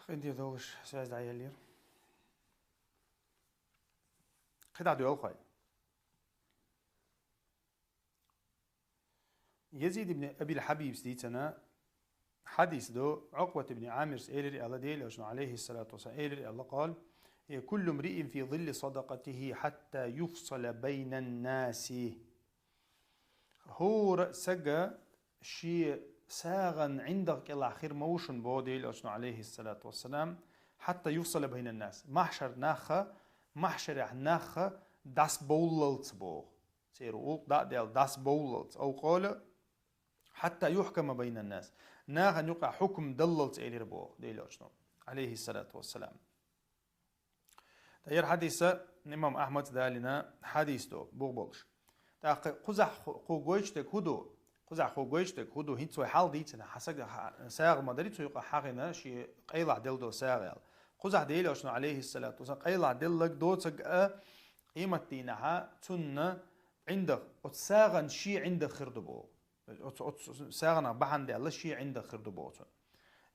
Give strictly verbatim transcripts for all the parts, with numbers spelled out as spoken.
КъинтӀера долаш, связь дӀаеллера. КхидӀа доьлху хьай. Язид ибн Абил Хьабибс дийцина хьадис ду, Ӏукъбат ибн Ӏамирс элира аьлла, Даьла Элчано, алейхиссалату вассалам, элира аьлла, къала: «Э, куллу мриин фи зилли садакъатихи хьатта юфсала байна ннаси». ХӀора сага шен сагӀан ӀиндагӀ кӀелахь хир ма ву шун, боху Даьла Элчано, алейхиссалату вассалам, хьатта юфсала байна ннас. Махьшар нахха, махьшарехь нахха дӀасабовллалц, боху. Церан гӀуллакх дӀа а даьлла, дӀасабовллалц. Ау къала, хьатта юхькама байна ннас. Нахана юкъахь хьукм даллалц, элира, боху Даьла Элчано, алейхиссалату вассалам. Ткъа яра хьадиса имам Ахьмада далийна хьадис ду, бух болуш. ТӀаккха кхузахь ху-, кху гойтуш дерг хӀун ду? Кхузахь кху гойтуш дерг хӀун ду? ХӀинца вай хьал дийцина, хьан сага хьа-, сагӀа ма дарий цу юкъахь хьахийна, шен къайлахь делла долу сагӀа аьлла. Кхузахь Даьла Элчано, алейхиссалату вассалам, къайлахь делларг доцург а, къематдийнахьа цунна ӀиндагӀ, оцу сагӀан шен ӀиндагӀ хир ду боху. Оцу, оцу сагӀанах бахьана даьлла шен ӀиндагӀ хир ду боху цунна.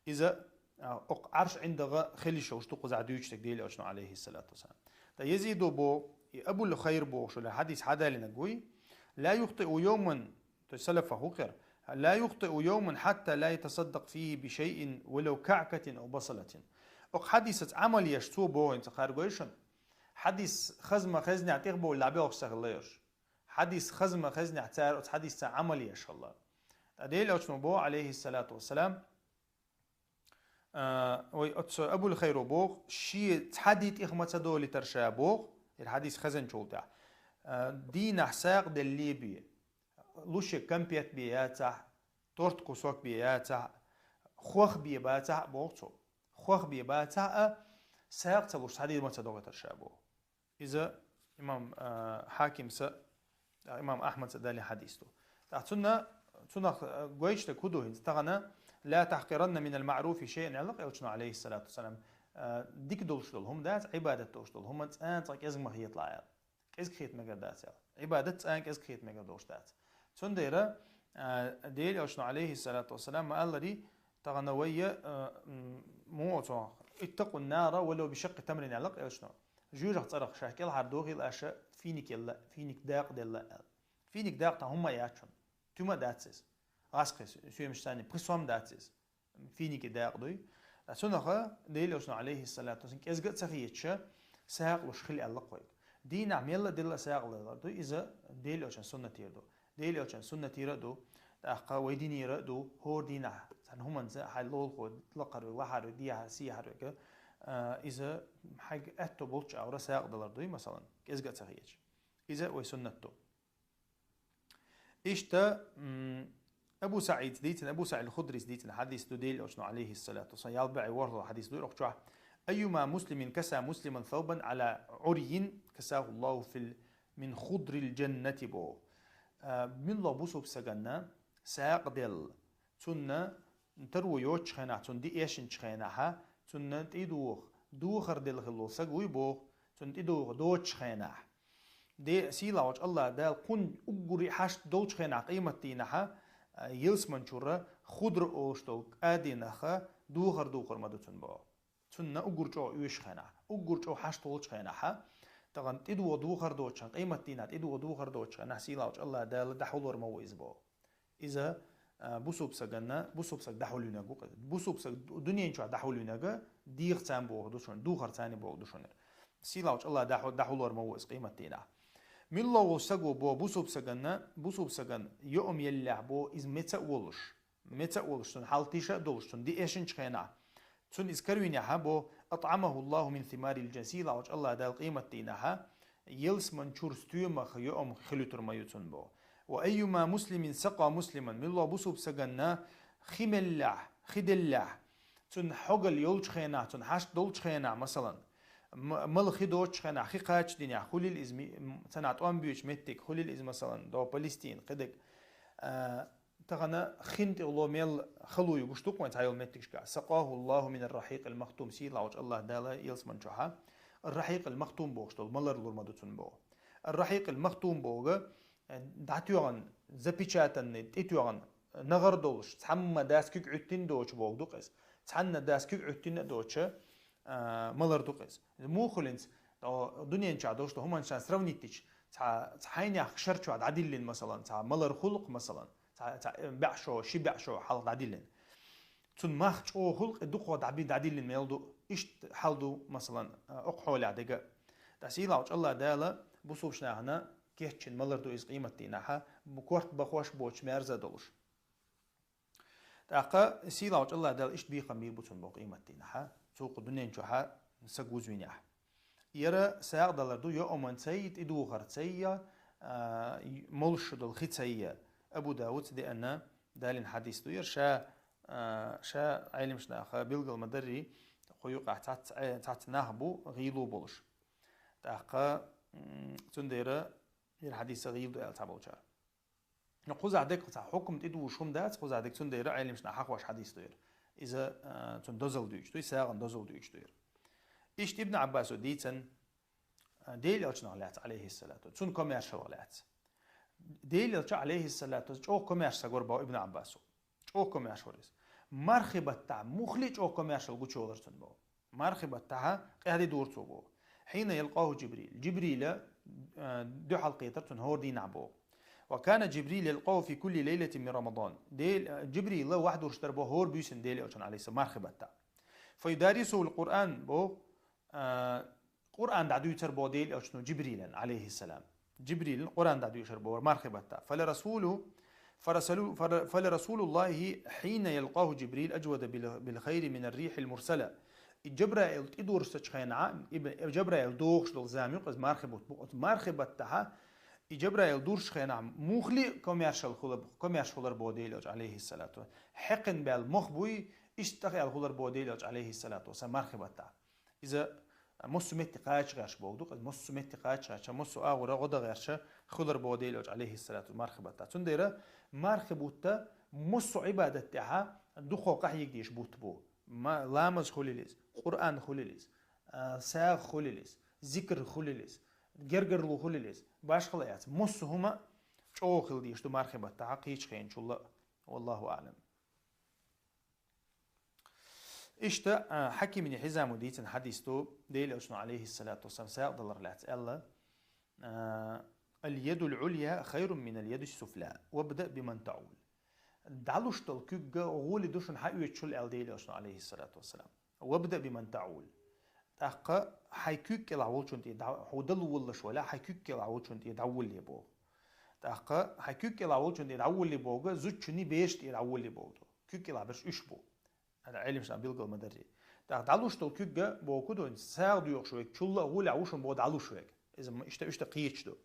Иза, а, окху Ӏарш ӀиндагӀа хила йиш йолуш ду кхузахь дуьйцуш дерг Даьла Элчано, алейхиссалату вассалам. Ткъа Язидо боху, и Абул Хайр бохуш волу хьадис хьадалинарг вуй: «Ла юхтиу йовман», то есть салафах ву кхера, «ла юхтиу йовман хьатта ла ятасаддакъ фихи бишайин валав каӀкатин ав басалатин». Окху хьадисаца Ӏамал еш цо боху, хӀинца кхара гой шуна. Хьадис хаза ма хезнехь тӀехбовлла дӀабоьлхуш ца хилла йош. Хьадис хаза ма хезнехь цара оцу хьадисца Ӏамал еш хилла. Ткъа Даьла Элчано боху, алейхиссалату вассалам, а, вай оцу Абул Хайро боху, шен цхьа ди тӀех ма ца долуьйтура ша боху, ира хьадис хазанчул тӀехь. А, дийнахь сагӀа деллий бе, луш ерг кампет бен яцахь, торт кусок бен яцахь, хох бен бацахь а боху цо. Хох бен бацахь а, сагӀа ца луш цхьа ди ма ца догӀуьйтура ша боху. Иза имам, а, Хьакимса, а, имам Ахьмадса далийна хьадис ду. ТӀаккха цунна, цунах, а, гойтуш дерг хӀун ду хӀинца? Тахана: «Ла тахькъиранна минал маъруфи шайъан», аьлла Элчано, алейхиссалату вассалам, а, дика долуш долу хӀума дац, Ӏибадат долуш долу хӀума цкъа а цкъа кӀезга ма хеталахь аьлла. КӀезга хета мегар дац аьлла. Ӏибадат цкъа а кӀезга хета мегар долуш дац. Цундела, а, Даьла Элчано, алейхиссалату вассалам, ма-аллара, тахана вайя, а, м, муха цо: «Иттакъун нара валав бишаккъи тамрин», аьлла Элчано. Жоьжахатин цӀарах шаьш кӀелхьардохийла аша финик елла, финик дакъа делла аьлла. Финик дакъа тахана хӀума а яц шуна. Туьма а дац иза. ГӀаскхи соьмаш санна пхи сом дац иза. Финике дакъа дуй. Ткъа цунах Даьла Элчано, алейхиссалату вассалам, кӀезга а ца хеташ, сагӀа луш хила аьлла-кх вайга. Дийнахь мелла а делла а сагӀа лелар ду, иза Даьла Элчан суннатера ду. Даьла Элчан суннатера а ду, тӀаккха вай динера а ду, хӀора дийнахь цхьана хӀуманца хьайн лолахо лакхара вега, лахьара вега, дехьара, сехьара вега, а, иза хьайга аьтто болчу агӀора сагӀа далар дуй, масалан, кӀезга а ца хеташ. Иза вай суннат ду. Иштта, м, Абу СаӀид дийцина, Абу СаӀид Худрис дийцина хьадис ду Даьла Элчано, алейхиссалату вассалам, ялбаьӀе ворхӀалгӀа хьадис ду, ирхчохь: «Айюма муслимин каса муслиман савбан ала Ӏурйин касаху Аллаху фил мин худрил джаннати», боху. А, милла бусулба саганна сагӀа делла, цунна таро йоцучу хенахь, цунна диъ эшначу хенахьа, цунна тӀедуха, духар делла хилла саг вуй боху, цунна тӀедуха доцучу хенахь. Де, сийлахьчу Аллах Дала кхунна уггури хьашт долчу хенахь къематдийнахьа, а, ялсманчура худра олуш долу кӀадинаха духар духур ма ду цунна боху. Цунна уггур чӀогӀа оьшучу хенахь, уггур чӀогӀа хьашт волчу хенахьа, тахана тӀедуха духар доцучу хенахь, къематдийнахь тӀедуха духар доцучу хенахь, сийлахьчу Аллах Дала дӀахьулор ма ву иза боху. Иза, а, бусулба саганна, бусулба саг дӀахьулвинарг ву-кх. Бусулба саг ду-, дуьнен чохь дӀахьулвинарг, дехар царна бохург ду шуна, духар царна бохург ду шуна. Сийлахьчу Аллах дӀахьу-, дӀахьулор ма ву иза къематдийнахь. Милла волу саго бо бусулба саганна, бусулба саган йоам еллехь бо иза меца а волуш, меца а волуш, цунна хьал тийша а долуш, цунна диъ эшначу хенахь, цунна иза каравинехьа бо, атӀамаху Аллаху мин симарил джанна, сийлахьчу Аллах Дала къематдийнахьа, ялсманчура стоьмах йоам хилуьйтур ма ю цунна бо. Ва айюма муслимин сакъа муслиман, милла бусулба саганна хи меллехь, хи деллехь, цунна хьогал йолчу хенахь, цунна хьашт долчу хенахь, масалан, м-, мала хи доцучу хенахь, хи кхача динехь, хуьлийла иза ми-, м-, цхьанхьа тӀом боьдучу меттиг, хуьлийла иза, масалан, до Палестина, кхидерг. А, тахана хин тӀехула мел хало ю гуш ду-кх вайн цхьайолу меттигашкахь. Сакъаху Аллаху мин ар-рахьикъил махтум, сийлахьчу Аллах Дала ялсман чохьа ар-рахьикъил махтум бохуш долу малар лур ма ду цунна боху. Ар-рахьикъил махтум боху, э, дӀатоьхна, запечатанный, тӀетоьхна, нагӀар долуш, цхьамма дас куьг Ӏуьттина доцуш богу ду-кх иза. Цхьанна дас куьг Ӏуьттина а доцуш, а, малар ду-кх иза. Иза муха хуьлу хӀинца, то, дуьнен чохь долуш долу хӀуманаш сравнить дича, цхьа, цхьа хьайнех шар чохь дӀадиллина, масалан, цхьа малар хуьлу-кх, масалан, цхьа, цхьа бӀе шо, ши бӀе шо хьалха дӀадиллина. Цуьнан мах чӀогӀа хуьлу-кх, и дукхох дӀаби-, дӀадиллина мел ду, иштта хьал ду, масалан, а, окху хьолехь дерг а. Ткъа сийлахьчу АллахӀ Дала бусулбачу нахана кечйина малар ду иза къематдийнахьа, корта бахош боцуш мерза долуш. ТӀаккха сийлахьчу АллахӀ Дала иштта бекхам бийр бу цунна боху къематдийнахьа, цо кху дуьнен чохьа са гузвинехь. Яра сагӀа далар ду, йоаман ца йи, тӀедухар ца йи, а, молуш шу долу хи ца йи. Абу Давуда деана далийна хьадис ду яра, ша, а, ша Ӏеламаш наха билгал ма-дарри, кху юкъахь цхьацца, э, цхьацца нах бу гӀийла болуш. ТӀаккха, м, цундела яра хьадиса гӀийла ду аьлла цхьаболчара. Ну, кхузахь дерг цхьа хьукам тӀедужуш хӀума дац, кхузахь дерг цундела Ӏеламаш наха хьахош хьадис ду яра. Иза, а, цунна дозалла дуьйцуш ду, и сагӀана дозалла дуьйцуш ду яра. Иштта Ибн Ӏаббасо дийцина, а, Делан Элчанах лаьцна, алейхиссалату. Цунна комаьршалла лаьцна. Делан Элча, алейхиссалату, чӀогӀа комаьрша стаг вара боху Ибн Ӏаббасо. ЧӀогӀа комаьрша вара иза. Мархи баттахь муххале а чӀогӀа комаьршалла гучуйолура цунна боху. Мархи баттахьа къаьхьа де дора цо боху. Хьийна ялкъаху Джибрил. Джибрила, а, дуьхьал кхетара цунна хӀора дийнахь боху. Ва кана Джибрил ялкъаху фи кулли лайлатин мин Рамадан. Дел-, а, Джибрила вахьа дурш дара боху хӀора буьйсанна Делан Элчанна, алейхиссалам, мархи баттахь. Фа юдаррисухул Къуръан боху, а, Къуръан дӀадуьйцура боху Делан Элчано Джибрилан, алейхиссалам. Джибрилан Къуръан дӀадуьйшура боху мархи баттахь. Фала расулу, фарасалу-, фара-, фала расулуллахи хьийна ялкъаху Джибрил аджвада бил, бил хайри минар рихьил мурсала. И Джабраил тӀедуршучу хенахь, и б-, Джабраил дохуш долу зама ю-кх иза мархи бутт бу. Оцу мархи баттахьа, и Джабраил дуршучу хенахь муххале а комаьршалла хуьлу-, комаьрша хуьлура боху Делан Элча, алейхиссалату. Хьекхина баьлла мох буй, иштта тӀехъяьлла хуьлура боху Делан Элча, алейхиссалату вассалам, мархи баттахь. Иза массо а метте кхача гӀерташ боху ду-кх, иза массо а метте кхача гӀерташ, массо а агӀора гӀо дан гӀерташ хуьлура боху Делан Элча, алейхиссалату, мархи баттахь. Цундела мархи бутт массо а Ӏибадат тӀехьа дукхох къахьега дезаш бутт бу. Ма-, ламаз хуьлийла иза, Къуръан хуьлийла иза, а, сагӀа хуьлийла иза, зикр хуьлийла иза, гергарло хуьлийла иза, башхалла яц. Массо а хӀума чӀогӀа хила дезаш ду мархи баттахьа кхечу хенчул а. Валлаху аълам. Иштта, а, Хьаким ибн Хьизамо дийцина хьадис ду, Делан Элчано, алейхиссалату вассалам, сагӀа далар лаьцна аьлла, а, «Аль-ядуль-Ӏулья хайрун миналь-ядис-суфля, вабда биман таӀул». ДӀалуш долу куьг гӀоли ду шуна хьаоьцучул аьлла Делан Элчано, алейхиссалату вассалам. «Вабда биман таӀул». ТӀаккха хьайн куьг кӀелахь волчунна тӀе дӀа-, хьо дала воллуш валахь, хьайн куьг кӀелахь волчунна тӀе дӀаволале боху. ТӀаккха хьайн куьг кӀелахь волчунна тӀе дӀаволале боху, зудчунний бераш тӀе дӀаволале боху ду. Куьг кӀелахь берш уьш бу. Ада Ӏеламаш наха билгал ма-дарри. ТӀаккха дӀалуш долу куьг боху ду, сагӀа доьхуш верг, чул а гӀоли а ву шуна боху дӀалуш верг. Иза м-, иштта, иштта кхеташ ду.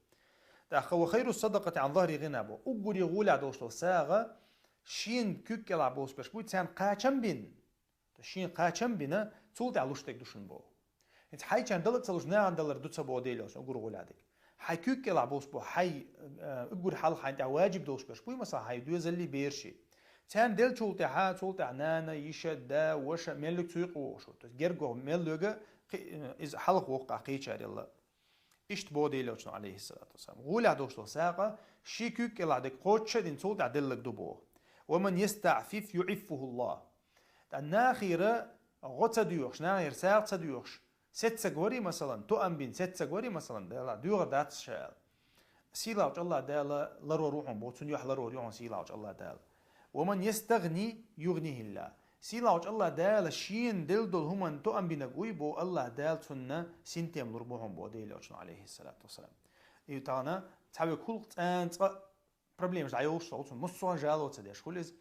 ТӀаккха «Ва хайрус-садакъати Ӏан захри гӀина» боху. Уггаре гӀолехь долуш долу сагӀа шена куьг кӀелахь болуш берш буй, царна кхачам бина. Шена кхачам бина, цул тӀаьхьа луш дерг ду шуна боху. ХӀинца хьайчарна дала а ца луш, нахана далар ду ца боху Делан Элчано, уггар гӀолехь дерг. Хьайн куьг кӀелахь болуш боху, хьайн, э, уггар хьалха хьайн тӀехь ваджиб долуш берш буй, масала, хьайн доьзаллий, берший. Царна деллачул тӀаьхьа, цул тӀаьхьа нана, йиша, да, ваша, мел верг цу юкъа вогӀуш ву. То есть герга вогӀу мел верг, кхи-, э, иза хьалха воккху кхечарел а. Иштта боху Делан Элчано, алейхиссалату вассалам. ГӀолехь долуш долу сагӀа, шен куьг кӀелахь дерг кхоччуш а дина, цул тӀаьхьа делларг ду боху. «Ва ман ястаӀфиф юӀиффухуллах». ТӀаккха нахера гӀо ца доьхуш, нахера сагӀа ца доьхуш, сеццаг варий, масалан, тоам бина сеццаг варий, масалан, Дала доьхур дац ша аьлла. Сийлахьчу АллахӀ Дала ларор ву хьуна боху, цунна юьхь ларор ю хьуна Сийлахьчу АллахӀ Дала. «Ва ман ястагӀни югӀнихиллах». Сийлахьчу АллахӀ Дала шена делла долу хӀуманна тоам бинарг вуй боху, АллахӀ Дала цунна синтем лур бу хьуна боху Делан Элчано, алейхиссалату вассалам. И тахана цхьа век хӀуллакх цӀанцӀа проблемаш дӀайолуш ца хуьлу цунна, массо а жало ца деш хуьлу иза.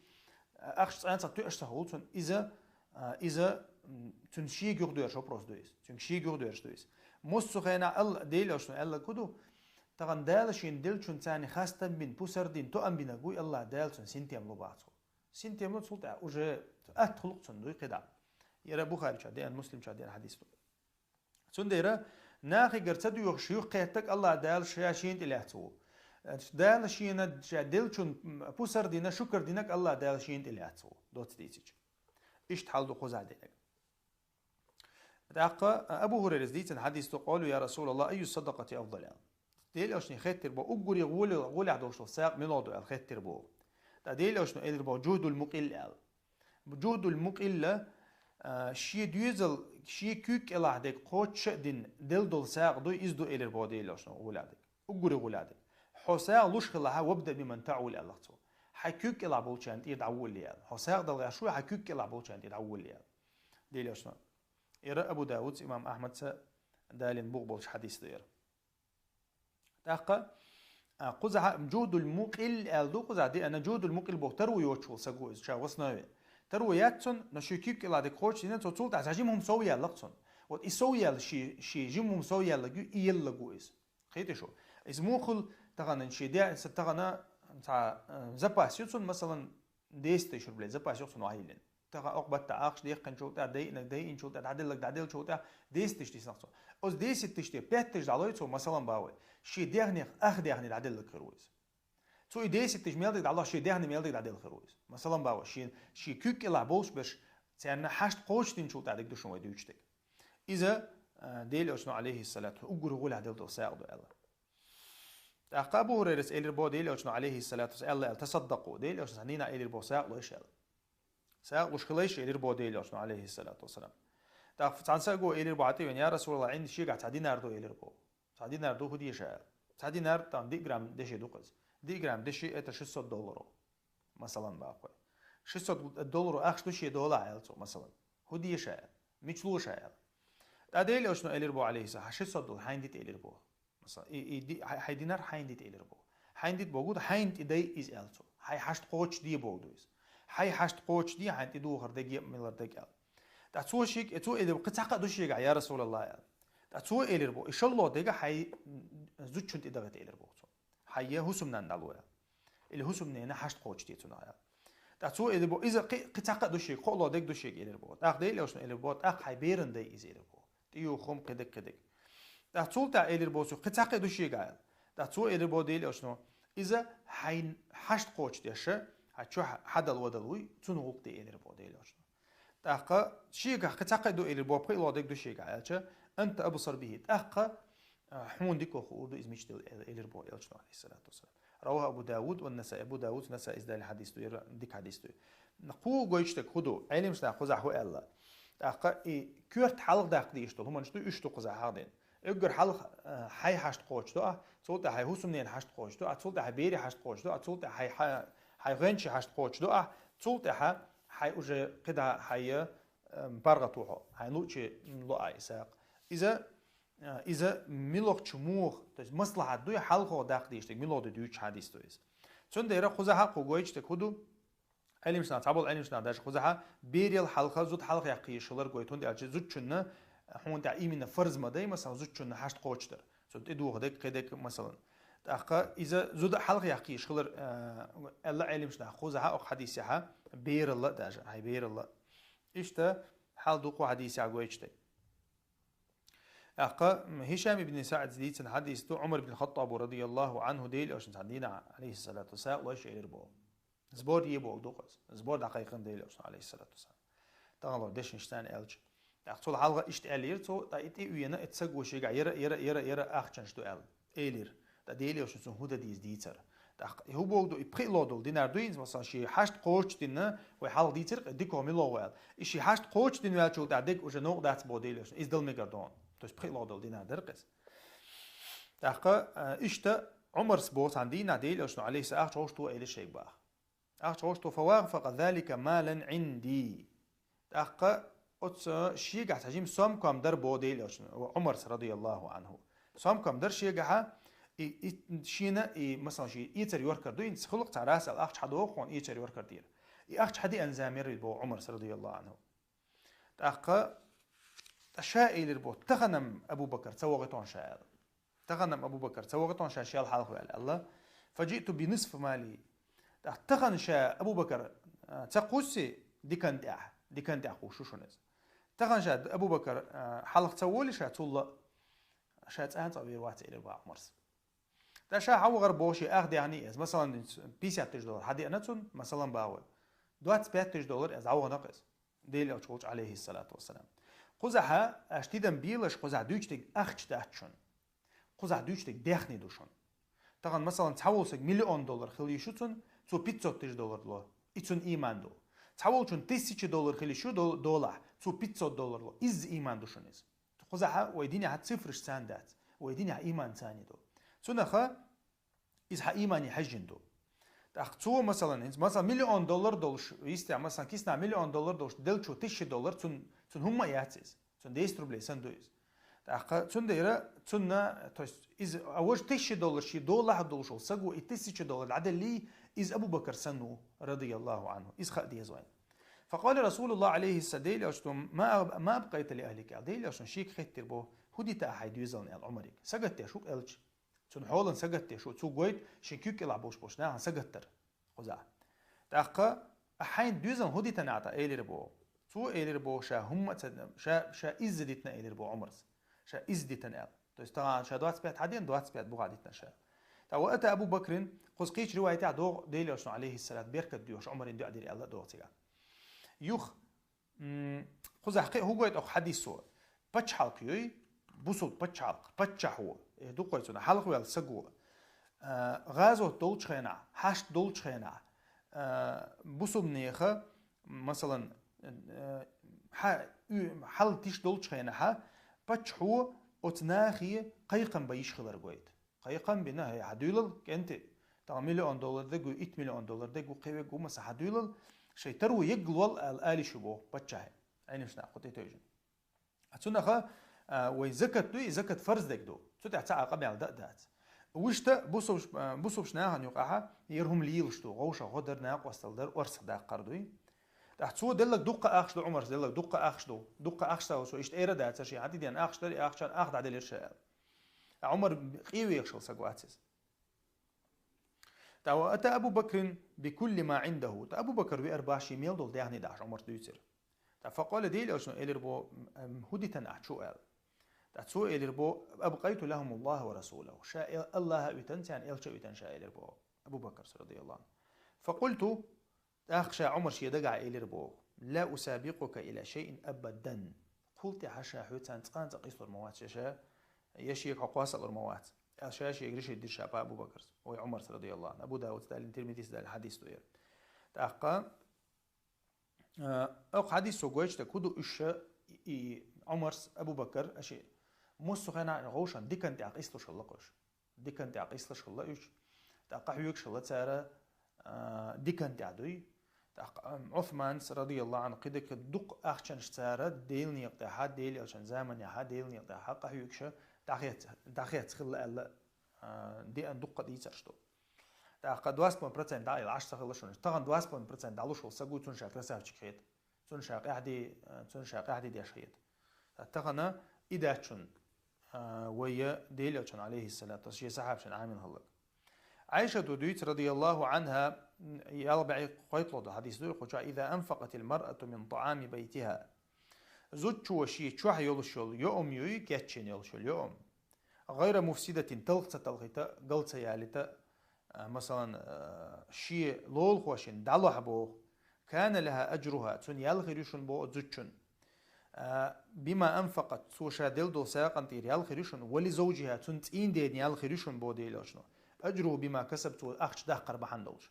Ахча цӀанцӀа тоьаш ца хуьлу цунна. Иза, а, иза, м, цуьнан шега юхадоьрзуш вопрос ду иза. Цуьнга шега юхадоьрзуш ду иза. Массо а хенахь ал-, Делан Элчано аьлларг хӀун ду? Тахана Дала шена деллачунна царна хастам бина, пусар дина, тоам бинарг вуй, АллахӀ Дала цунна синтем лу боху цо. Синтем лу, цул тӀаьхьа уже атта хӀуллакх цунна дуй кхидӀа. Яра Бухарича деана, Муслимча деана хьадис ду. Цундела нахигара ца доьхуш юхакхеттарг АллахӀ Дала ша шена тӀе лаьцна ву. Дала шена ша деллачунна пусар дина, шукар динарг АллахӀ Дала шена тӀе лаьцна ву, доцца дийцича. Иштта хьал ду кхузахь динарг. ТӀаккха Абу ХӀурайрас дийцина хьадис ду, къалу: «Я Расулаллах, айю садакъати афдал?» Делан Элчане хеттар боху, уггаре гӀоле-, гӀолехь долуш долу сагӀа мила ду аьлла хеттар боху. ТӀаккха Делан Элчано элира боху жугьдул мукъилла аьлла. Жугьдул мукъилла, а, шен доьзал, шен куьйга кӀелахь дерг кхочуш а дина, делла долу сагӀа дуй, иза ду элира боху Делан Элчано гӀолехь дерг. Уггаре гӀолехь дерг. Хьо сагӀа луш хилахь, вабда биман таӀул аьлла цо. Хьайн куьйга кӀелахь болчарна тӀера дӀаволале аьлла. Хьо сагӀа дала гӀерташ ву, хьайн куьйга кӀелахь болчарна тӀера дӀаволале аьлла. Делан Элчано. Яра Абу Давудца, имам Ахьмадца далийна бух болчу хьадис ду яра. ТӀаккха, а, кхузахь жугьдул мукъилла аьлла ду, кхузахь деана жугьдул мукъилла боху таро йоцуш волу саг ву иза, ша в основе. Таро яц цунна, но шен куьйга кӀелахь дерг кхочуш дина, цо цул тӀаьхьа жима хӀума сов яьлла-кх цунна. Вот и сов яьлла, шен, шен жима хӀума сов яьлларг ю, и елларг ву иза. Кхетий шу? Иза муха хуьлу тахана шен де-, са тахана цхьа, э, запас ю цунна, масалан, десять тысяч рублей запас ю цунна охьайиллина. Тахана окху баттахь ахча дехкинчул тӀаьхьа, дайинарг дайинчул тӀаьхьа, дӀаделларг дӀаделлачул тӀаьхьа десять тысяч дисна цо. Оцу десять тысяч тӀе пять тысяч дӀалой цо, масалан, боху вай. Шен дегӀнех ах дегӀне дӀаделларг хир ву иза. Цо и десять тысяч мел дерг дӀало, шен дегӀне мел дерг дӀаделла хир ву иза. Масалан, боху вай, шен, шен куьйга кӀелахь болуш берш, царна хьашт кхочушдинчул тӀаьхьа дерг ду шуна вай дуьйцуш дерг. Иза, а, Делан Элчано, алейхиссалату, уггаре гӀолехь делла долу сагӀа ду аьлла. ТӀаккха Абу ХӀурайрас элира боху Делан Элчано, алейхиссалату вассалам, аьлла аьлла: «Тасаддакъу», Делан Элчано, цхьана дийнахь элира боху, сагӀа лойша аьлла. СагӀа луш хилайша элира боху Делан Элчано, алейхиссалату вассалам. ТӀаккха цхьана саго элира боху, хьан тӀе веана: «Я Расулаллах, Ӏинда шегахь цхьа динар ду», элира боху. Цхьа динар ду, хӀун де ша аьлла. Цхьа динар, там, диъ грамм деши ду-кх иза. Диъ грамм деши, это шестьсот долларов. Масалан, боху вай. Шестьсот долларов ахча ду шен долахь аьлла цо, масалан. ХӀун де ша аьлла. Мича ло ша аьлла. ТӀаккха Делан Элчано элира боху, алейхиссалам, хьан шестьсот доллар хьайна дита элира боху. Масалан, и, и ди-, хьай, хьай динар хьайна дита элира боху. Хьайна дита боху, хьайна тӀе дай иза аьлла цо. Хьайн хьашт кхочушде боху ду иза. Хьайн хьашт кхочушде, хьайна тӀе духар дерг я мила дерг аьлла. ТӀаккха цо шега, э, цо элира боху, кхин цхьаккха а ду шегахь, я Расулаллах, аьлла. ТӀаккха цо элира боху, и шолгӀа дерг хьайн зудчун тӀе дахийта элира боху цо. Хьайн хӀусамнанна дӀало аьлла. Или хӀусамненан хьашт кхочушде цунах аьлла. ТӀаккха цо элира боху, иза кхин, кхин цхьаккха а ду шега, кхоалгӀа дерг ду шега элира боху. ТӀаккха Делан Элчано элира боху, тӀаккха хьайн беран дай иза элира боху. ТӀаккха цул тӀаьхьа элира боху цо, кхин цхьаккха а ду шегахь аьлла. ТӀаккха цо элира боху Делан Элчано, иза хьайн хьашт кхочушдеш, хьан чохь хьадала вадала вуй, цунна гӀуллакх де элира боху Делан Элчано. ТӀаккха шегахь кхин цхьаккха а ду элира боху, пхиъ ло дерг ду шегахь аьлча, анта абсар бихи, тӀаккха, а, хьуна дика хуур ду иза мича делла, элира боху Элчано, алейхиссалату вассалам. Раваху Абу Дауд ва Насаи, Абу Дауд, Насаис далийна хьадис ду, яра дика хьадис ду. Кху гойтуш дерг хӀун ду, Ӏелимаш наха кхузахь хӀун аьлла. ТӀаккха и коьрта хьалха даккха дезаш долу хӀуманаш ду, уьш ду кхузахь хьахдина. Уггар хьалха, а, хьайн хьашт кхочушдо ахь, цул тӀаьхьа хьайн хӀусамненан хьашт кхочушдо ахь, цул тӀаьхьа хьайн берийн хьашт кхочушдо ахь, цул тӀаьхьа хьайн, хьайн гӀоьнчийн хьашт кхочушдо ахь, цул тӀаьхьа хьайн уже кхидӀа хьайн, а, паргӀато хьо, хьайн луъчий ло ахь и сагӀа. Иза, а, иза муьлхачу муха, то есть маслахьат дуй, хьалхо даккха дезаш дерг муьлха ду дуьйцуш хьадис ду иза. Цундела кхузахь кху гойтуш дерг хӀун ду? Ӏелимаш наха, цхьаболу Ӏелимаш наха даже кхузахь берал хьалха, зуда хьалха яккха езаш хилар гойту, хӀунда аьлча зудчунна, хьуна тӀехь именно фарз ма дай, масалан, зудчунна хьашт кхочушдар. Цунна тӀедуха дерг, кхин дерг, масалан. ТӀаккха иза зуда хьалха яккха езаш хилар, а, аьлла Ӏелимаш наха кхузахь, окху хьадисехь, бералла а даже, хьайн бералла а. Иштта хьал ду кху хьадисехь гойтуш дерг. ТӀаккха Хишам ибн СаӀда дийцина хьадис ду, Ӏумар ибн Хаттаба, радияллаху Ӏанху, Делан Элчано цхьана дийнахь, алейхиссалату вассалам, сагӀа лойша элира боху. Сбор е боху ду-кх иза. Сбор дӀакхайкхина Делан Элчано, алейхиссалату вассалам. Тахана ло дешнаш царна аьлча. ТӀаккха цул хьалха иштта аьллера цо, тӀаккха и тӀе а веана, и саго шегахь яра, яра, яра, яра ахчанаш ду аьлла, элира. ТӀаккха Делан Элчано цунна хӀун дан деза дийцира. ТӀаккха и хӀун боху ду, и пхиъ ло долу динар ду иза, масалан, шен хьашт кхочушдина, вай хьалха дийцира, дика мила ву аьлла. И шен хьашт кхочушдина ваьллачул тӀаьхьа дерг уже новкъа дац боху Делан Элчано, иза дала мегар ду хьуна. То есть пхиъ ло долу динар дара-кх иза. ТӀаккха, а, иштта Ӏумарс боху цхьана дийнахь Делан Элчано, алейхиссалам, ахча хьовш тохийла шега боху. Ахча хьовш тохийла, фавафакъа залика малан Ӏинди. ТӀаккха оцу шегахь цхьа жима сомкам дара боху Делан Элчано, Ӏумарс, радияллаху Ӏанху. Сомкам дара шегахь, и, и, шена, и, масалан, шен эцар йохкар ду, хӀинца хуьлу-кх цхьа расал ахча хьадоху хьуна эцар йохкар тӀера. И ахча хьадеана зама яра боху Ӏумарс, радияллаху Ӏанху. ТӀаккха, ткъа ша элира боху, тахана-м Абу Бакар ца вахийта хьуна ша аьлла. Тахана-м Абу Бакар ца вахийта хьуна ша шел хьалха ваьлла аьлла. Фажиъту би нисфи мали. ТӀаккха тахана ша Абу Бакар, а, ца кхуссий диканна тӀехь, диканна тӀехь кхуссур ду шуна иза. Тахана ша Абу Бакар, а, хьалха ца волий ша цул а, ша цкъа а вер вац элира боху Ӏумарс. ТӀаккха ша хьан вахар боху шен ах дегӀне иза, масалан, пятьдесят тысяч доллар хьадеана цунна, масалан, боху вай. Двадцать пять тысяч доллар иза дӀавахана-кх иза. Делан Элча волчу, алейхиссалату вассалам. Кхузахь аша тидам белаш, кхузахь дуьйцуш дерг ахча дац шуна. Кхузахь дуьйцуш дерг дегӀне ду шуна. Тахана, масалан, цхьа волу саг миллион доллар хила йиш ю цунна, цо пятьсот тысяч доллар ло. И цун иман ду. Цхьаволчун тысяча доллар хилиш ю дол-, долахь, цо пятьсот доллар ло. Изза иман ду шуна иза. Кхузахьа вай динехьа цифраш царна дац. Вай динехьа иман царна ду. Цунаха иза хьа имане хьежжин ду. ТӀаккха цо, масалан, хӀинца, масалан, миллион доллар долуш, йистехь, масалан, киснахь миллион доллар долуш, делчо тысяча доллар, цун, цун хӀумма а яц иза. Цун десять рублей санна ду иза. ТӀаккха цундела цунна, то есть, иза, а важа тысяча доллар ший долахь долуш волу саго и тысяча доллар дӀаделлий, иза Абу Бакар санна ву, радияллаху анху. Иза хаа деза вайн. فقال رسول الله عليه السلام, Дела Элчано, ما أب-، ما أبقيت لأهلك, аьлла, Дела Элчано шега хеттира бо, хӀун дита ахьа хьайн доьзална, аьлла, Ӏумариг. Сагатдеш ву-кх элча. Цунна хьолан сагатдеш ву, цо гойту шен куьг кӀелахь болуш болчу нахана сагатдар кхузахь. ТӀаккха, ахьа хьайн доьзална хӀун дитина ахьа, элира боху. Цо элира боху, ша хӀумма а ца, ша, ша изза дитина, элира боху Ӏумарс. Ша изза дитина аьлла. То есть тахана ша двадцать пять хьадеана, двадцать пять бухахь дитина ша. ТӀаккха وأتى أبو بكر, кхуза кхечу риваятехь догӀу, Дела Элчано, алейхиссалат, беркат доьхуш Ӏумарна дуӀа дира аьлла а догӀу цигахь. Юха, М, кхузахь кхин а хӀун гойту оха хьадисо? Пачхьалкх юй, бусулба пачхьалкх, паччахьо, э, дукхой цунах хьалхаваьлла саго, а, гӀазот долчу хенахь, хьашт долчу хенахь, а, бусулбанеха, масалан, э, хьа-, уь-, хьал тиш долчу хенахьа, паччахьо оцу нахе кхайкхам бан йиш хилар гойту. Кхайкхам бина, хӀей, хьан дуьйлал, кӀентий, тахана миллион доллар дерг вуй, итт миллион доллар дерг ву, кхин верг ву, масса, хьан дуьйлал, шайн таро егга лол аьлла, ала йиш ю боху паччахье. Ӏеламнаха кху тӀе тевжина. А цунаха, а, вай закат дуй, и закат фарз дерг ду. Цу тӀехь цхьа а къамел дан а дац. Вуьшта бусулб-, а, бусулбчу нахана юкъахьа яра хӀума лелаш ду, гӀовшах гӀо дара, накъостал дара, орцах даккхар дуй. ТӀаккха цо деллаг дуккха ахча ду, Ӏумарс деллаг дуккха ахча ду. Дуккха ахча ца ву со, иштта эр а дац, шен хьан тиден ахча дара, и ахчан ах дӀаделира ша аьлла. Ткъа Ӏумар къе вехаш хилла саг вац иза. ТӀаккха وأتى أبو بكر بكل ما عنده. ТӀаккха Абу Бакар веара бах шен мел долу даьхни дахьаш, Ӏумарс дуьйцира. ТӀаккха فقال, Дела Элчано элира бо, м, хӀун дитина ахь чу аьлла. ТӀаккха цо элира бо, أبقيت لهم الله ورسوله. Ша эл-, Аллаха а витина, царна элча а витина ша, элира бо Абу Бакарс, радияллаху анху. فقلت, тӀаккха ша Ӏумар шен дагахь элира боху: لا أسابقك إلى شيء أبدا. Кхул тӀаьхьа ша хьоьца цкъа а цкъа къийсалур ма вац ша, я шега хьо кхоссалур ма вац, аьлла ша шега решить дира ша Абу Бакарс, ой, Ӏумарс, радияллаху анху. Абу Дауд далин, Тирмидис далин хьадис ду яра. ТӀаккха, а, оха хьадисо гойтуш дерг хӀун ду, уьш ша, и, и, Ӏумарс, Абу Бакар, аша, массо а хенахь гӀовшан дикан тӀехь къийсалуш хилла кхуш. Дикан тӀехь къийсалуш хилла уьш. ТӀаккха къахьоьгуш хилла цара, а, дикан тӀехь дуй. ТӀаккха, ам, Ӏусманс, радияллаху анху, кхидерг дуккха ахчанаш цара Делан некъа тӀехьа, Дела Элчан заманехьа, Делан некъа тӀехьа къахьоьгуша дӀахец-, дӀахец хилла аьлла, а, деана дуккха дийцарш ду. ТӀаккха двадцать процент дӀа а йилла, Ӏаш ца хилла шуна. Тахана двадцать процент дӀалуш волу саг вуй, цунна ша красавчик хета. Цунна ша къаьхьди-, цунна ша къаьхьди деш хета. Тахана и даьчун, а, вайя Дела Элчан, алейхиссалату вассалам, шен сахьабашна Ӏамин хилларг. Ӏайшата дуьйцу, радияллаху анхьа, ялх бӀе кхойтталгӀа долу хьадис ду, кху чохь: إذا أنفقت المرأة من طعام بيتها. Зудчо шен чохь йолуш йолу йоам юй, кечйина йолуш йолу йоам. غير مفسدة, талха ца талхийта, гал ца ялийта, а, масалан, а, шен лолахошна дӀалохь боху. كان لها أجرها, цунна ял хир ю шуна боху зудчун. А, بما أنفقت, цо ша делла долу сагӀан тӀера ял хир ю шуна, ولزوجها, цуьнан цӀийнан дена ял хир ю шуна боху Дела Элчано. أجره بما كسب, цо ахча даккхар бахьана долуш.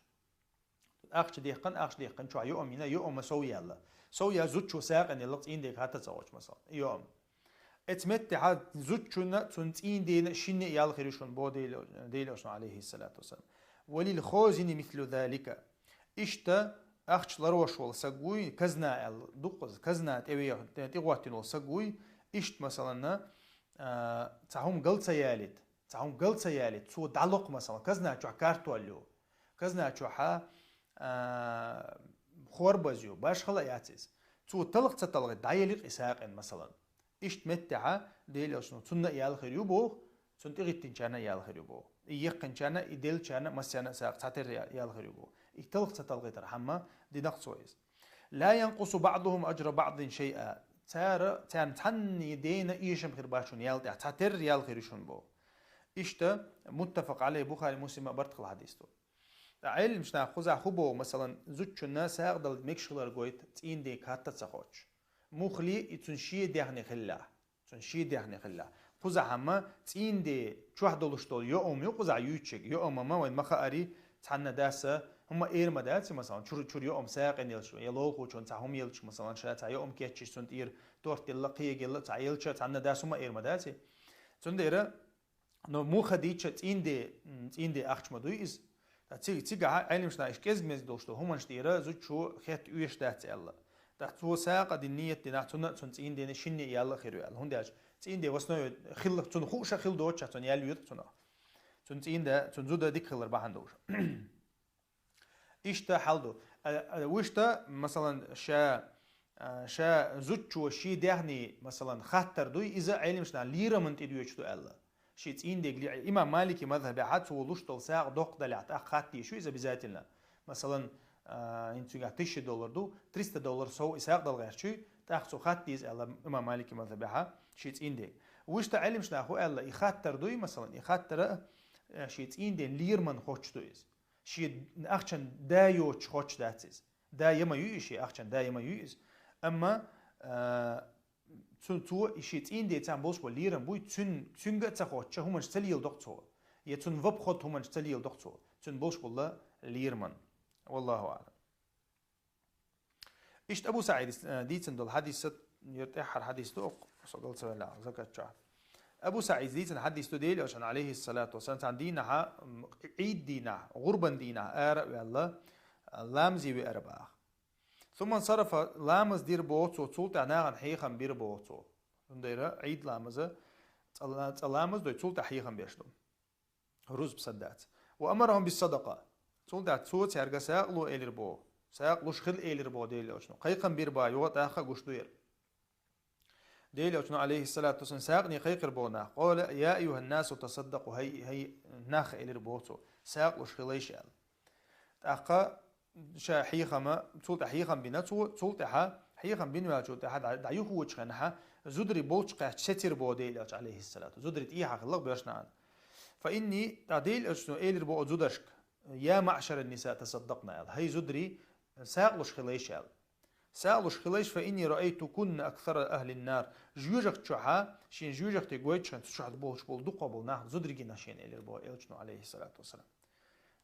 Ахча дехкан, ахча дехкан чохь йоам йина, йоама сов яьлла. Сов яьлла зудчо сагӀина елла, цӀийнан дега хӀатта ца гӀочу, масалан. Йоам. Эцу меттехьа зудчунна, цунна цӀийнан дена шинна а ял хир ю шуна боху Дела, Дела Элчано, алейхиссалату вассалам. وللخازن مثل ذلك. Иштта ахча ларош волу саг вуй, казна аьлла, дуккъаза казна тӀеве-, тӀе-, тӀегӀоттина волу саг вуй, иштта, масаланна, а, цхьа хӀума гал ца ялийта, цхьа хӀума гал ца ялийта, цо дӀалокху, масалан, казна чохь картоль ю, казна чохьа, а, хорбаз ю, башхала а яц иза. Цо талха ца талхийта, дӀаелира и сагӀина, масалан. Иштта меттехьа, Дела Элчано, цунна а ял хир ю боху, цунна тӀегӀиттинчарна а ял хир ю боху. И еккхинчарна, и деллачарна, массарна а сагӀа цхьатерра я-, ял хир ю боху. И талха ца талхийтархьама динакх цо иза. لا ينقص بعضهم أجر بعض شيئا. Цара, царна цхьанне дена эшам хир бац шуна ял тӀехь, цхьатерра ял хир ю шуна боху. Иштта, متفق عليه, Бухари, Муслима барт хилла хьадис ду. Ткъа Ӏеламнаха кхузахь хӀун боху, масалан, зудчунна сагӀа дала мегаш хилар гойту цӀийнан дега хӀатта ца гӀочу. Муххале и цуьнан шен даьхни хилла. Цуьнан шен даьхни хилла. Кхузахьама цӀийнан ден чохь долуш долу йоам ю кхузахь юьйцург. Йоамама вайн ма хаари, цхьанна даса, ХӀума эр ма дац, масалан, чур, чур йоӀам сагӀийна елча, я лолхочун цхьа хӀума елча, масалан, ша цхьа йоӀам кеччаш, цунна тӀера торт елла, кхы елла, цхьа елча, цхьанна дас хӀума эр ма дац. Цундера, но муха дийча цӀийнде, м, цӀийнде ахча ма дуй из. Та ци-, цигахьа Ӏелимшна иш кӀезг-мезг долуш ду, хӀуманаш тӀера зудчо хетта оьшуш дац аьлла. ТӀаккха цо сагӀа дина ниет динахь, цунна а цунна цӀийндена шинне а ял а хир ю аьлла. ХӀунда аьлча цӀийнде в основе хилла, цунна хууша хила доцуш, цунна ял йоьду цунах. Цунна цӀийнда, цунна зуда дика хилар бахьана долуш. Иштта хьал ду. А, а, вуьшта, масалан, ша, а, ша зудчо ший даьхни, масалан, хаттар дуй, иза Ӏелимшна лераман тӀе доьчуш ду аьлла. Ший цӀийндег ле-, имам Малики мазхабехьа цо луш долу сагӀа доккха далехь, тӀаккха хатта дийш ю иза обязательно. Масалан, а, хӀинца цигахь тысяча доллар ду, триста доллар сов и сагӀа дала гӀерташ ю, тӀаккха цо хатта деза аьлла имам Малики мазхабехьа ший цӀийндег. Вуьшта Ӏелимшна хӀу аьлла, и хаттар дуй, масалан, и хаттара, а, ший цӀийнден лераман хоттуш ду иза. Шен ахчан да йоцуш хоттуш дац иза. Да я ма ю иза, шен ахчан да я ма ю иза. Амма, а, цу-, цо и шен цӀийнден цхьаьна болуш болу лерам буй, цуьн-, цуьнга а ца хоттуш, хӀуманаш ца леладо-кх цо. Я цунна в обход хӀуманаш ца леладо-кх цо. Цуьнан болуш болу лераман. Валлаху аӀлам. Иштта Абу СаӀида, э, дийцина долу хьадис, яра тӀаьххьара хьадис ду, окху со галцавелла, закат чохь. Абу СаӀида дийцина хьадис ду, Делан Элчано, алейхиссалату вассалам, цхьана дийнахьа, м, Ӏийд дийнахь, гӀурбан дийнахь ара а ваьлла, ламазе веара баха. Сумма сарафа, ламаз дира боху цо, цул тӀаьхьа нахана хьехам бира боху цо. Цундела Ӏийд ламаза, цӀа ла-, цӀа ламаз дой, цул тӀаьхьа хьехам беш ду. Рузба садац. Ва амарахум бис садакъа. Цул тӀаьхьа цо цаьрга сагӀа ло элира боху. СагӀа луш хила элира боху Делан Элчано. Кхайкхам бира баха, юха тӀаккха гуш ду яра. Делан Элчано, алейхиссалату вассалам, сагӀане кхайкхира боху нах. Къала, я айюханнасу тасаддакъу, хӀай, хӀай нах, элира боху цо. СагӀа луш хилайша аьлла. ТӀаккха ша хьехама, цул тӀаьхьа хьехам бина цо, цул тӀаьхьа, хьехам бина ваьллачул тӀаьхьа дӀа-, дӀаюхучу хенахьа, зударий болчу кхаьчча сецира боху Делан Элча, алейхиссалату. Зударий тӀехьа хилла беш нахана. Фа инни, тӀаккха Делан Элчано элира боху зударшка, я маъшаран ниса тасаддакъна аьлла. ХӀай зударий, сагӀа луш хилайша аьлла. СагӀа луш хилайша, фа инни раайтукунна аксара ахлин нар. Жоьжахати чохьа, шен жоьжахати гойтучу хенахь, цу чохь болуш болу дукха болу нах зударий гина шена элира боху Элчано, алейхиссалату вассалам.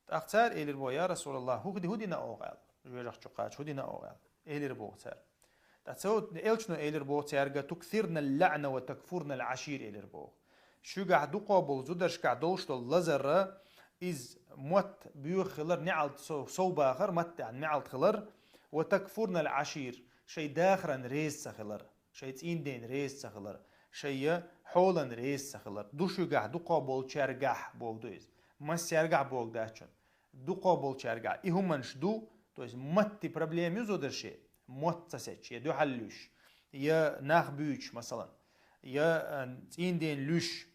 ТӀаккха цара элира боху, я Расулаллах, хӀу ди-, хӀу дина оха аьлла. Жоьжахати чу кхача, хӀу дина оха аьлла. Элира боху цара. ТӀаккха цо Элчано элира боху цаьрга, туксирна лаъна ва такфурна ашир элира боху. Шуьгахь дукха болу зударшкахь долуш долу лазара, иза мотт боьха хилар, неӀалт со-, сов бахар, маттехь неӀалт хилар, ва такфурна ашир, шайн дахаран реза ца хилар. Шайн цӀийнден реза ца хилар, шайн хьолан реза ца хилар. Ду шуьгахь дукха болчаьргахь боху ду иза. Массаьргахь боху дац шуна. Дукха болчаьргахь. И хӀуманаш ду, то есть матти проблема ю зударши, мотт ца сецча, я дуьхьал луьш, я нах буьйцуш, масалан, я, а, цӀийнден луьш.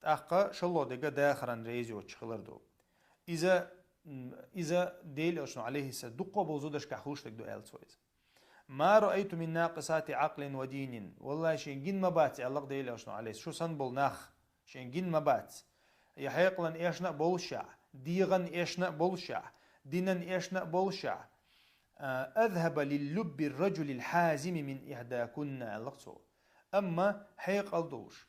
ТӀаккха шалло дерг дахаран реза йоцуш хилар ду. Иза, м, иза Делан Элчано, алейхиссалам, дукха болу зударшкахь хуьлуш дерг ду аьлла цо иза. Ма раайту мин накъисати акълин ва динин. Валлахи, шен гина ма бац, аьлла-кх Делан Элчано, алейхиссалам, шу санна болу нах. Шен гина ма бац. Я хьекъалан эшна а болушехь, дегӀан эшна а болушехь, динан эшна а болушехь, а, азхаба лиллубби раджулил хьазими мин ихдакунна, аьлла-кх цо. Амма хьекъал долуш,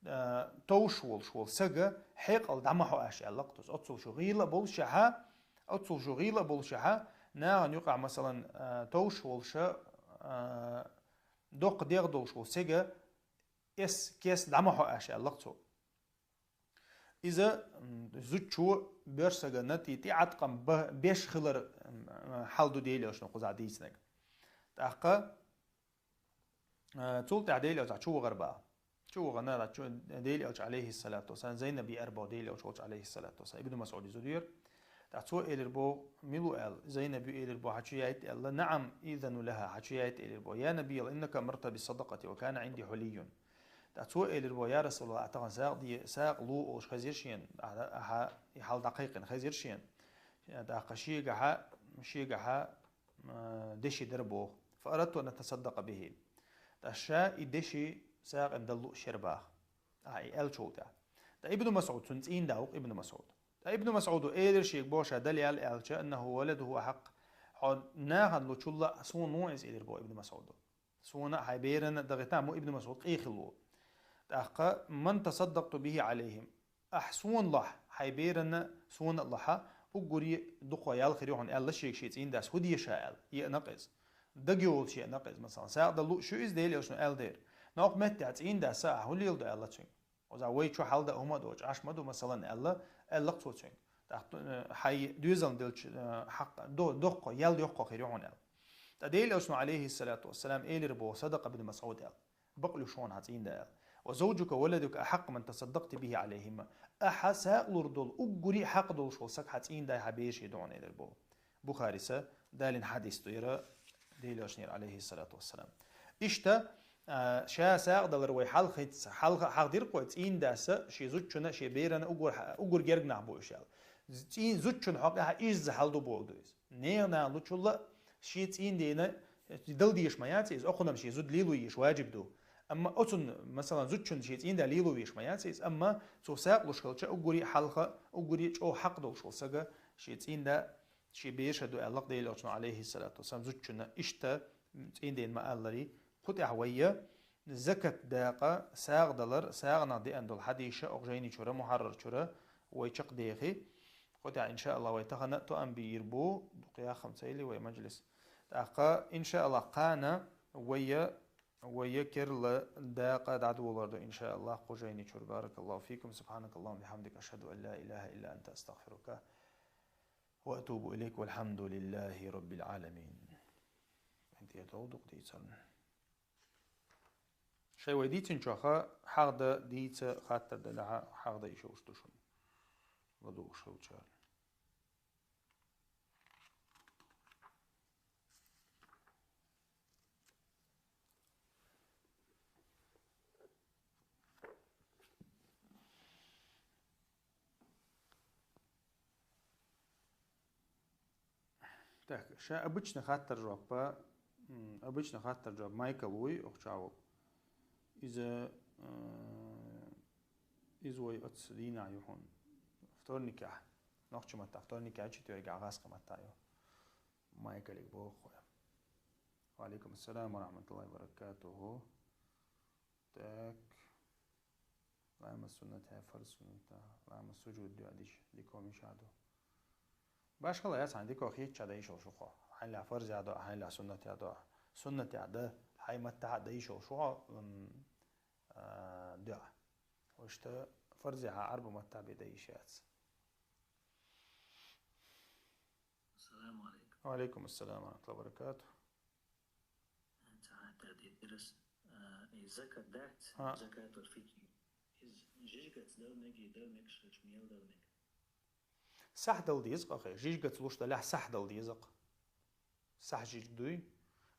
а, товш волуш волу сага хьекъал дӀа ма хьо аша аьлла-кх цо. Оццул шу гӀийла а болушехьа, оццул шу гӀийла а болушехьа, нахана юкъахь, масалан, а, товш волуша, а, доккха дегӀ долуш волу сага эс кес дӀа ма хьо аша аьлла-кх цо. Иза, м, зудчо боьрша сагана тӀе-, тӀеӀаткъам ба-, беш хилар, м, хьал ду Делан Элчано кхузахь дийцинарг. ТӀаккха, а, цул тӀаьхьа Делан Элча чу вахар баха. Чу вахана, чу, Делан Элча, алейхиссалату вассалам, Зайнаб яар боху Делан Элча волчу, алейхиссалату вассалам, Ибн Масъуди зуда яра. ТӀаккха цо элира боху, мила ву аьлла, Зайнаб ю элира боху, хьан чу яйта аьлла, наам, изану лаха, хьан чу яйта элира боху. Я Набияллах, иннака амарта бис садакъати ва кана Ӏинди хьулийюн. ТӀаккха цо элира боху, я Расулаллах, ахь тахана сагӀа де-, сагӀа лу олуш хезира шена, ахьа, ахьа и хьал дӀакхайкхина хезира шена. ТӀаккха шегахьа, шегахьа, а, деши дара боху. Фа арадту ан атасаддакъа бихи. ТӀаккха ша и деши сагӀина дала лууш яра баха. Ахьа и аьллачул тӀаьхьа. ТӀаккха Ибн Масъуд, цуьнан цӀийнда ву-кх Ибн Масъуд. Ткъа Ибн Масъуда элира шега боху ша далла аьлча, аннаху валадуху ахьакъ, хьо нахана лучул а суна ву иза элира боху Ибн Масъуда. Суна а хьайн берана а дахийтахь, амма Ибн Масъуд къе хилла ву. ТӀаккха, ман тасаддакъту бихи Ӏалайхим. Ахь суна лахь, хьайн берана суна а лахьа, Уггаре дукха ял хир ю хьуна аьлла шега ший цӀийндас, хӀу деша аьлла, еана-кх из. Дагайолча еана-кх из, масала, сагӀа дала лууш ю из, Даьла Элчано аьлла дера. Нокха метте цӀийндас, ахьа хӀу леладу аьлла цуьнга. Оза вай чу хьал даа хӀума а доацаш Ӏаш ма ду, масала, аьлла, аьлла-кх цо цуьнга. ТӀаккха, э, хьай доьзална делча, э, хьакъ, до-, доккха, ял йоккха хир ю хьуна аьлла. ТӀаккха Даьла Элчано, Ӏалайхи ссалату вассалам, элира боху Садакъа бин МасӀуда аьлла. Бакълуш хьуна хьан цӀийнда аьлла. «وزوجك وولدك أحق من تصدقت به عليهما». Ахьа сагӀа лур долу уггаре хьакъ долуш волу саг хьан цӀийнда, хьан бераш ду хьуна элира боху. Бухариса далийна хьадис ду иза, Даьла Элчанера, Ӏалайхи ссалату вассалам. Иштта, а, ша сагӀа далар вай хьалхица, хьалха хьахдира-кх вай, цӀийндас шен зудчунна, шен берана уггар, уггар герга нах бу уьш аьлла. ЦӀий-, зудчун хьокъехь изза хьал ду бохург ду иза. Нехан нана лучул а шен цӀийндена дала дезаш ма яц иза, оцунна шен зуда лело езаш ваджиб ду. Амма оцунна, масала, зудчунна шен цӀийнда лело везаш ма яц иза, амма цо сагӀа луш хилча, уггаре хьалха, уггаре чӀогӀа хьакъ долуш волу сага шен цӀийнда, шен бераш ду аьлла-кх Даьла Элчано, Ӏалайхи ссалату вассалам, зудчунна. Иштта цӀийндена ма-аллара, кху тӀехь вай закат дакъа, сагӀа далар, сагӀанах деана долу хьадисаш окху жайни чуьра, Мухьаррар чуьра вай чекхдехи. Кху тӀехь, иншааллахӀ, вай тахана а тоам бийр бу, дукха яххана ца йили вай мажлис. ТӀаккха, иншааллахӀ, кхана вай, вай керла дакъа дӀадолор ду, иншааллахӀ, кху жайни чуьра. بارك الله فيكم. سبحانك اللهم وبحمدك. أشهد أن لا إله إلا أنت. أستغفرك وأتوب إليك. والحمد لله رب العالمين. ХӀинца тӀедогӀу дукха дийцарна. Шайн вай дийцинчух хьахдан, дийца хаттар далахь, хьахдан йиш йолуш ду шуна. ЛадугӀуш хилчарна. Так, ша обычный хаттар жоп, м, обычный хаттар жоп Майкл вуй, охча ву. Иза, э, иза вай оцу дийнахь ю хьуна. Вторникехь. Нохча маттахь вторникехь, четвергехь гӀазкхи маттахь ю. Майклига боху вай. Ва алейкум ассалам ва рахматуллахи ва баракатуху. Так. Лама суннат хӀе, фарз суннат, лама сужуд дуьа диш, диков миша ду. Башхала яц хьан диков хийцча дан йиш йолуш ву хьо. Хьайла фарз я до, хьайла суннат я до. Суннат я да, хьай маттахьа дан йиш йолуш ву хьо, м, а, дуьа. Вуьшта фарз я хьан Ӏарба маттахь бен дан йиш яц. Ассаламу алейкум. Ва алейкум ассалам ва рахматуллахи ва баракатух. Ца хьатта дитирас, а, и закат дац, а, закатул фитр. Из жижигаца дала мега, дала мегаш хилча, мел дала мега? Сахь дала деза-кх ахе, жижигаца луш далехь сахь дала деза-кх. Сахь жижиг дуй?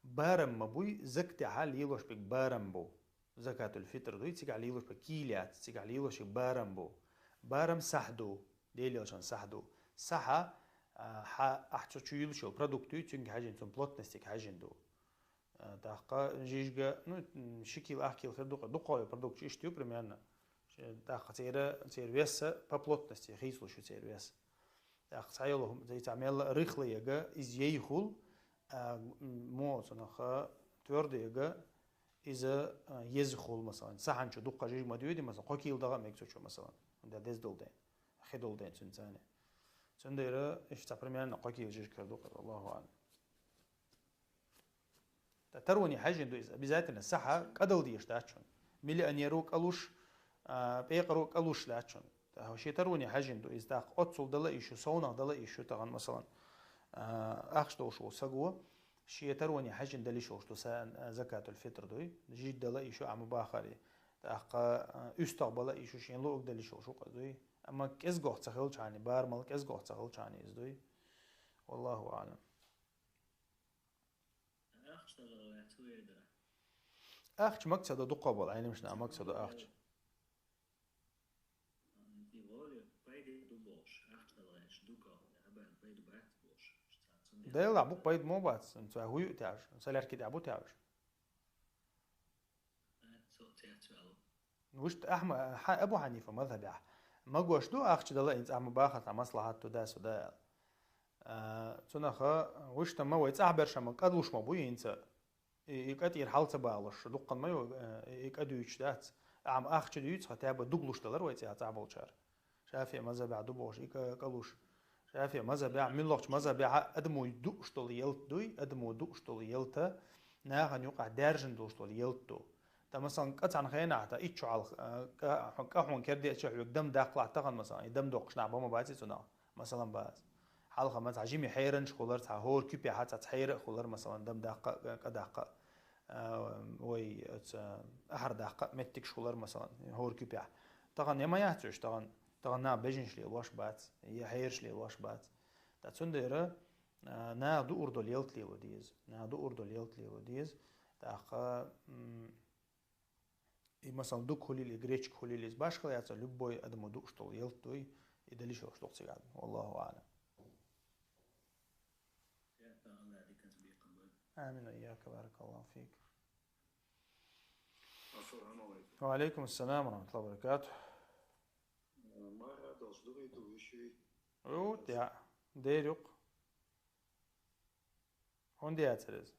Барам ма буй, закатехьа лелош берг барам бу. Закатул фитр дуй, цигахь лелош берг кийла яц, цигахь лелош берг барам бу. Барам сахь ду, Делан Элчанан сахь ду. Сахьа, а, хьа, ахь цу чу юьллуш йолу продукт дуй, цуьнга хьаьжина, цуьнан плотностига хьаьжина ду. А, тӀаккха жижига, ну, м, ши кила, ах кила хир ду-кх, дукхахьолчу продукташ иштта ю примерно. Ш-, тӀаккха церан, церан вес по плотности хийцалуш ю церан вес. ТӀаккха цхьайолу хӀума, цхьа мелла а рыхлый яга, иза яй хуьлу, а, м, муха цунах, а, твёрдый яга, иза, а, еза хуьлу, масалан. Сахьан чу дуккха жижиг ма дуьйди, масалан, кхо кила даха а мега цу чу, масалан. Да деза долу ден, хи долу ден цуьнан цӀане. Цундела иштта цхьа примерно кхо кила жижиг хир ду-кх, Аллаху аълам. Ткъа тароне хьаьжжина ду иза, обязательно сахьа кӀадала дезаш дац шуна. Миллионеро кӀалуш, а, пекъаро кӀалуш дац шуна. Ткъа шен тароне хьаьжжина ду иза, тӀаккха оццул дала а йиш ю, совнах дала а йиш ю, тахана, масалан, а, ахча долуш волу саго, шен тароне хьаьжжина дала йиш йолуш ду са-, а, закатул фитр дуй, жижиг дала а йиш ю, ахьа ма бахаре. ТӀаккха, а, уьстагӀ бала а йиш ю, шен луъург дала йиш йолуш ву-кх иза дуй. Амма кӀезгох ца хилчхьана, барамал кӀезгох ца хилчхьана иза дуй. Валлаху аълам. Ахча дала лаьцна вай дара. Ахча мага ца до дукха бала, Ӏеламнаха мага ца до ахча. М, и воле пайда ду бохуш, ахча дала лаьцна дукха, абан пайда бац бохуш. Цундела Делла бу пайда мо бац, цуьнца хӀу ю тӀаьхьаш, са лаьрки тӀехь бу тӀаьхьаш. Со цецваьлла. Вуьшта Ахьма-, Хьа-, Абу Хьанифа мазхабехь магош ду, ахча дала хӀинца ахьа ма бахара, цхьа маслахьат ду, да, со да аьлла. А, цунаха вуьшта ма вай цӀахь берш ма кӀадлуш ма бу хӀинца. И, и кӀа тӀера хьал ца балуш, дуккха ма ю, э, и кӀа дуьйцуш дац. Ахьа ма ахча дуьйцу, хьа тӀаба дуглуш далар вай цӀа-, цӀахь болчара. ШафиӀи мазхабехь ду бохуш, и кӀа-, кӀалуш. ШафиӀий мазхӀабехь, муьлххачу мазхӀабехь адамо дууш долу ялта дуй, адамо дууш долу ялта нахана юкъахь даьржина долуш долу ялта ду. Ткъа, масалан, кху цхьана хенахь, ткъа итт шо хьалха, а, кху-, кху хьуна кердача хьоьга дам даккхалахь тахана, масалан, и дам доккхуш нах бан ма бац и цунах, масалан, бац. Хьалха ма цхьа жима хьеранаш хулара, цхьа хӀора куьпехь цхьа хьера а хулара, масалан, дам даккха а, кӀа даккха а, а, вай оцу ахьар даккха а меттигаш хулара, масалан, хӀора куьпехь. Тахана я ма яц уьш, тахана, тахана нах бежанаш лелош бац, я хьераш лелош бац. Ткъа цундела, а, наха дуур долу ялта лело деза. Наха дуур долу ялта лело деза. ТӀаккха, м, и, масалан, дог хуьлийла, и гречка хуьлийла, иза башхала яц, любой адамо дууш долу ялта дуй, и дала йиш йолуш ду-кх цигахь. Валлаху аӀлам. Амин ва ийяка, баракаллаху фик. Ассаламу алейкум. Ва алейкум ассалам ва рахматуллахи ва баракатух. Э, мара долчу дугӀий ду вуьший? Ут, я. Дер юкъ. ХӀунда яцара иза?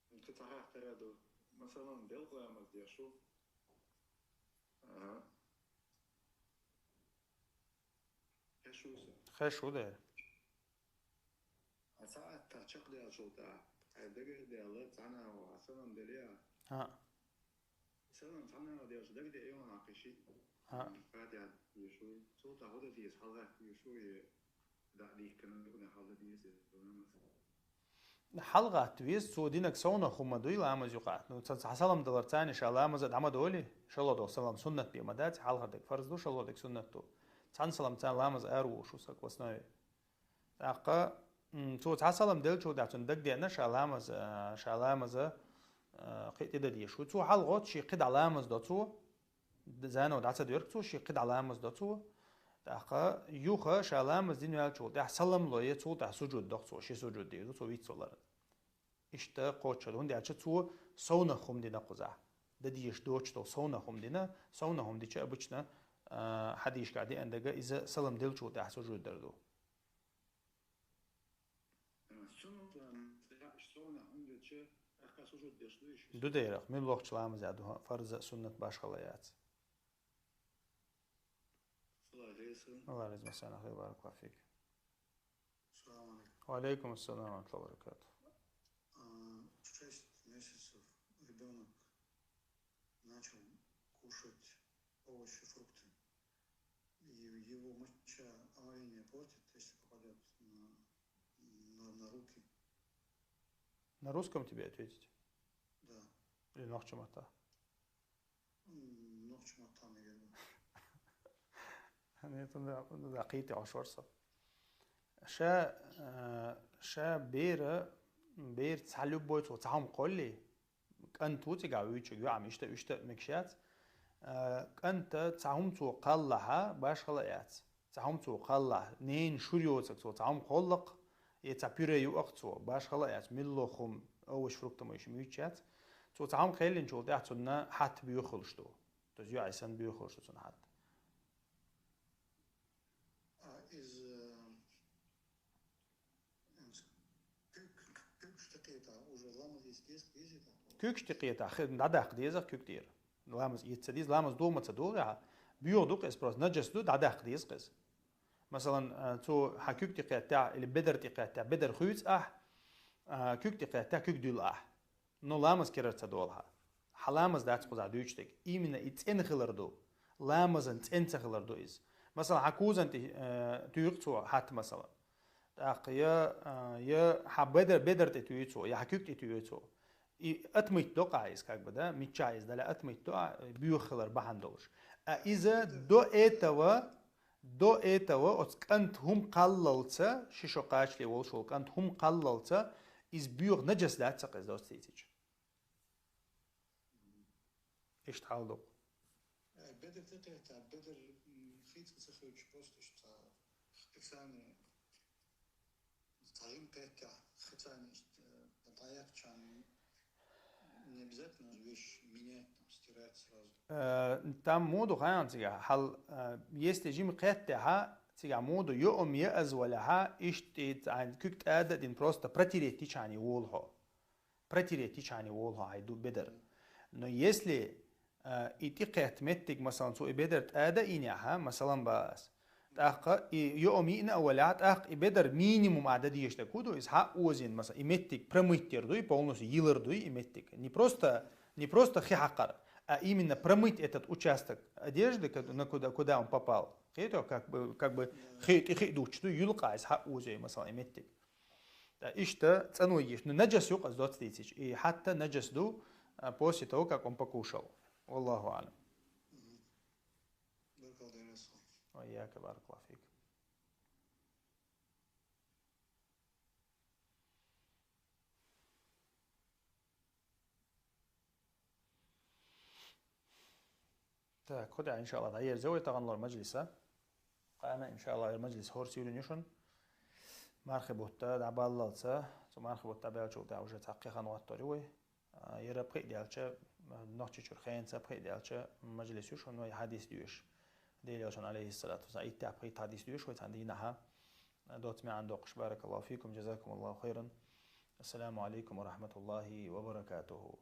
Кхин цхьа хаттар а ду. Масалан, делкъа ламаз деш ву. Ага. Хеш ву со? Хеш ву дера. Аса атта чекхдаьллачул тӀаьхьа, хьайн дагара даьлла, цхьана а ваха, салам делла а. ХӀаъ. Салам цхьана а делча, дагадеа йогӀу нах кхин шиъ. ХӀаъ. Фатихьа деш ву. Цул тӀаьхьа хӀун дан деза, хьалагӀатта везаш ву, е дӀа а дихкина, хӀун дан хьал дан деза, хьалагӀатта веза, цо динарг совнах хӀума дуй ламаз юкъахь. Ну, ца-, цхьа салам далар царна ша ламаза дӀа ма долий, шолгӀа долу салам суннат бен ма дац, хьалхара дерг фарз ду, шолгӀа дерг суннат ду. Цхьана салам царна ламаз ара вуш ву саг в основе. ТӀаккха, м, цо цхьа салам деллачул тӀаьхьа цунна дагадеана, ша ламаз, а, ша ламаза, а, кхин а тӀе дан дезаш ву. Цо хьалагӀотту, шен кхидӀа ламаз до цо, д-, заново дӀа ца доьргу цо, шен кхидӀа ламаз до цо. ТӀаккха юха ша ламаз дина ваьллачул тӀаьхьа салам ло е цул тӀаьхьа сужуд до-кх цо, ши сужуд дийр ду цо вицвалар. Иштта кхоччуш ду, хӀунда аьлча цо совнах хӀума дина кхузахь. Дан дезаш доцуш долу совнах хӀума дина, совнах хӀума дича обычно, а, хьадисашкахь деана дага, иза салам деллачул тӀаьхьа сужуд дар ду. Ду дерах, муьлххачу ламаза ду, фарз а, суннат башхала яц. Аллах реза, Аллах реза, масана хир, баракаллаху фик. Салам алейкум. Ва алейкум ассалам ва рахматуллахи ва баракатух. А, в шесть месяцев ребёнок начал кушать овощи, фрукты. И его моча омовение портит, если попадёт на, на, на руки. На русском тебе ответить? Да. Или нохчамата? М, нохчамата, наверное. Нет, ну да, ну да, кхийти ош варса. Ша, э, ша бера, бер цхьа любой цо цхьа хӀума кхолли, кӀант ву цигахь вуьйчуьг, юьхьам иштта, иштта мегаш яц. Э, кӀанта цхьа хӀума цо кхаллахьа, башхала яц. Цхьа хӀума цо кхаллахь, ненан шура йоцург цо цхьа хӀума кхоллакх, е цхьа пюре юакх цо, башхала яц, милла хӀума, овощ, фруктам йиш муьйчу яц. Цо цхьа хӀума кхеллинчул тӀаьхьа цунна хьатта буьйхалуш ду. То есть юьхьа санна буьйхалуш ду цунна хьатта. А из, э, Куьг-, куьг-, куьгаш тӀекхетахь, уже ламаз эца деза, деза тахь? Куьгаш тӀекхетахь, хи-, дӀадаккха деза куьг тӀера. Ламаз эца ца деза, ламаз ду ма ца долу, яхьа. Боьха ду-кх иза просто, наджас ду, дӀадаккха деза-кх иза. Масалан, а, цо хьан куьг тӀекхеттехь или бедар тӀекхеттехь, бедар хуьйцу ахь, а, куьг тӀекхеттехь, куьг дуьллу ахь. Ну, ламаз кирара ца долу хьан. Хьан ламаз дац кхузахь дуьйцуш дерг. Именно и цӀена хилар ду. Ламазан цӀена ца хилар ду иза. Масалан, хьан кузан тӀе, э, туьйху цо хьатта, масалан. ТӀаккха я, э, я хьан бедар, бедар тӀе туьйху цо, я хьан куьг тӀе туьйху цо. И отмыть до-кх ахь иза, как бы, да, миччахь иза дале отмыть до ахь, боьха хилар бахьана долуш. А иза до этого До этого оцу кӀанта хӀума кхаллалца, ши шо кхачале волуш волу кӀанта хӀума кхаллалца, иза боьха наджас дац-кх иза доцца дийцича. Иштта хьал ду-кх. Э, бедар тӀекхетта, бедар, м, хийцин ца хилча, просто иштта специально Цхьа жима кхетта, хи царна иштта, э, дӀаяьккхича, не обязательно вещь менять, там, стирать сразу. Э, там муха ду хаьий цигахь, хьал, э, если жима кхеттехьа, цигахь муха ду, йоам яазвалехьа, иштта и цхьа куьг тӀада а дина, просто протереть йича волу хьо. Протереть йича волу хьо хьайн ду бедар. Но если А, и тӀекхетта меттиг, масалан, цо и бедар тӀа а даийнехь, масалан, бах аз. ТӀаккха и йоӀ миъна а валехь, тӀаккха и бедар минимум а дан дезаш дерг хӀун ду, иза хьа а озийна, масалан, и меттиг промыть яр дуй, полностью йилар дуй и меттиг. Не просто, не просто хи хьакхар, а именно промыть этот участок одежды, ка-, на куда, куда он попал. Кхетий, как бы, как бы хи, тӀе хи а дувцаш дуй, юьлкъа иза хьа а озий, масалан, и меттиг. ТӀа иштта цӀанвайгиш, ну, наджас ю-кх иза доцца дийцича. И хьатта наджас ду, а, после того, как он покушал. Валлаху а'лам. Баркалла, Дайрас. Ва ийяка, баракаллаху фик. Так, кху тӀехь, иншааллахӀ, дӀаерза вай таханлера мажлиса. Кхана, иншааллахӀ, ер мажлис хӀора сийрина ю шуна. Мархи бутт дӀабаллалца, цу мархи бутт дӀабаьллачул тӀехьа уже цхьа кхин хан хӀоттор ю вай. А, яра пхиъ даьлча, Нохчийчуьра хенца пхиъ даьлча мажлис ю шуна вай хьадис доьшуш. Делан Элчан, алейхиссалату вассалам, иттех пхийтта хьадис доьшу вай цхьана дийнахьа. Доцца маьӀна доккхуш. Баракаллаху фикум, джазакумуллаху хайран. Ассаламу алейкум ва рахматуллахи ва баракатуху.